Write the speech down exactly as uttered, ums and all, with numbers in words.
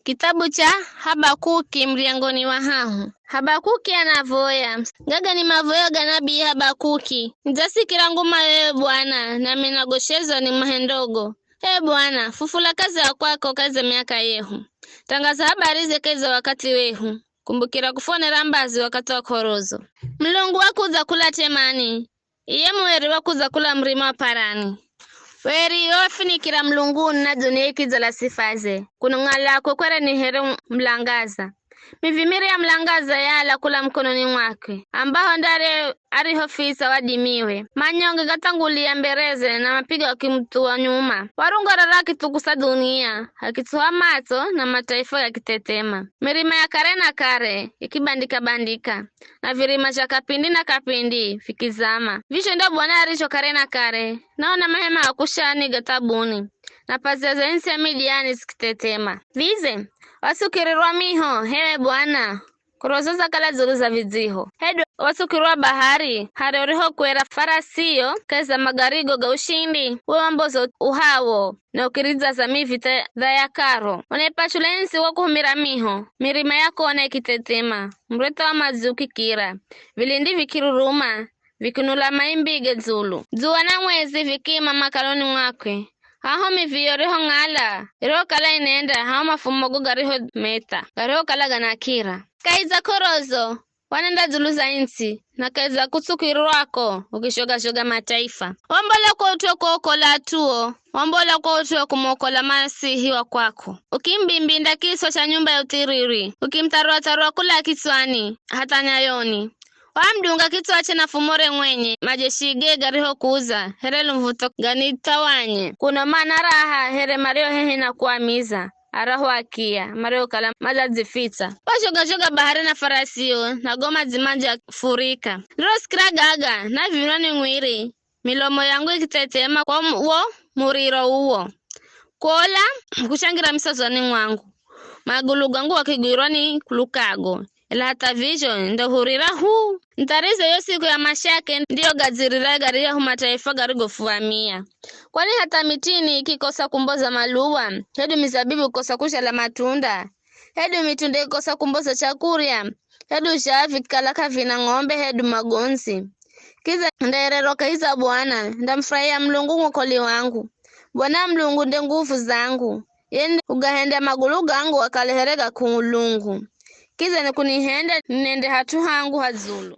Kitabu cha Habakuki, muryango ni wa hahu. Habakuki anavoya. Gaga ni mavoyo ga nabii Habakuki. Nidzasikira nguma yoyo Bwana, nami nagoshezwa ni mahendogo. Ee Bwana, fufula kazi ya kwako kahi za miaka yehu. Tangaza habarize kahi za wakathi wehu. Kumbukira kufonera mbazi wakathi wa k'orozo. Mulungu wakudza kula Temani. Iye mueri wakudza kula murima wa Parani. Weri wafinikira mulunguni na dunia ikidzala sifaze. Kunung'alakwe kwere ni here mulangaza. Mivimiri ya mulangaza yaala kula mukononi mwakwe, ambaho ndare arihofisa wadimiwe. Manyonge gathangulia mbereze na mapigo akimuthuwa nyuma. Warungorera akithukusa dunia, akitsuha matso na mataifa gakithethema. Mirima ya kare na kare ikibandika-bandika, na virima zha kapindi na kapindi vikizama. Vizho ndo Bwana arizho kare na kare, naona mahema ga Kushani ga thabuni, na pazia za ntsi ya Midiani zikithethema. Vize, wasukirirwa miho, hewe Bwana, k'orozo zakala dzulu za vidziho. Hedu wasukirirwa bahari, hari urihokwera farasiyo kahi za magarigo ga ushindi, we wamboza uhawo, na ukiridzaza mivi tha-, tha ya karo. Unaipashula ntsi kwa kuhumira miho, mirima ya kona ikithethema, muretha wa madzi ukikira, vilindi vikiruruma, vikinula maimbi ge dzulu. Dzuwa na mwezi vikiima makaloni mwakwe. Haho mivi yo irihong'ala, irihokala inenda, haho mafumogo garihometha, garihokala ganakira. Kahi za k'orozo, wanenda dzulu za ntsi, na kahi za kutsukirwako, ukizhoga-zhoga mataifa. Wambola kwa ut'u wa kuokola at'uo, wambola kwa ut'u wa kumwokola Masihi wa kwako. Ukimbimbinda kiswa cha nyumba ya uthiriri, ukimutharwa-tharwa kula kitswani, hatha nyayoni. Wamudunga kitswache na fumore mwenye, majeshige garihokuza, here lumvuto ganithawanye. Kuno mana raha, here mario hehi na kuamiza, arahu akia, mariokala madzadzifitsa. Wazhoga-zhoga bahari na farasiyo, na go madzi manji afurika. Ndirosikira gaga, navimirwa ni mwiri, milomo yangu ikithethema kwa mu-, wo muriro uwo. Kuola kushangira misozani mwangu, magulu gangu gakigwirwa ni kulukago, ela hatha vizho ndohurira hu. Ntharize yo siku ya mashake ndiyo gadzirira gariyahu mataifa garigofuvamia. Kwani hatha mitini ikikosa kumboza maluwa, hedu mizabibu kukosa kuzhala matunda, hedu mitunda ikikosa kumboza chakurya, hedu zhavi kikala k'avina ng'ombe hedu magondzi. Kidza nderero kahi za Bwana, ndamufurahia Mulungu mwokoli wangu. Bwana Mulungu nde nguvu zangu, yeye nde ugahenda magulu gangu gakale here ga k'ulungu. Kidza nikunihenda ninende hat'u hangu ha dzulu.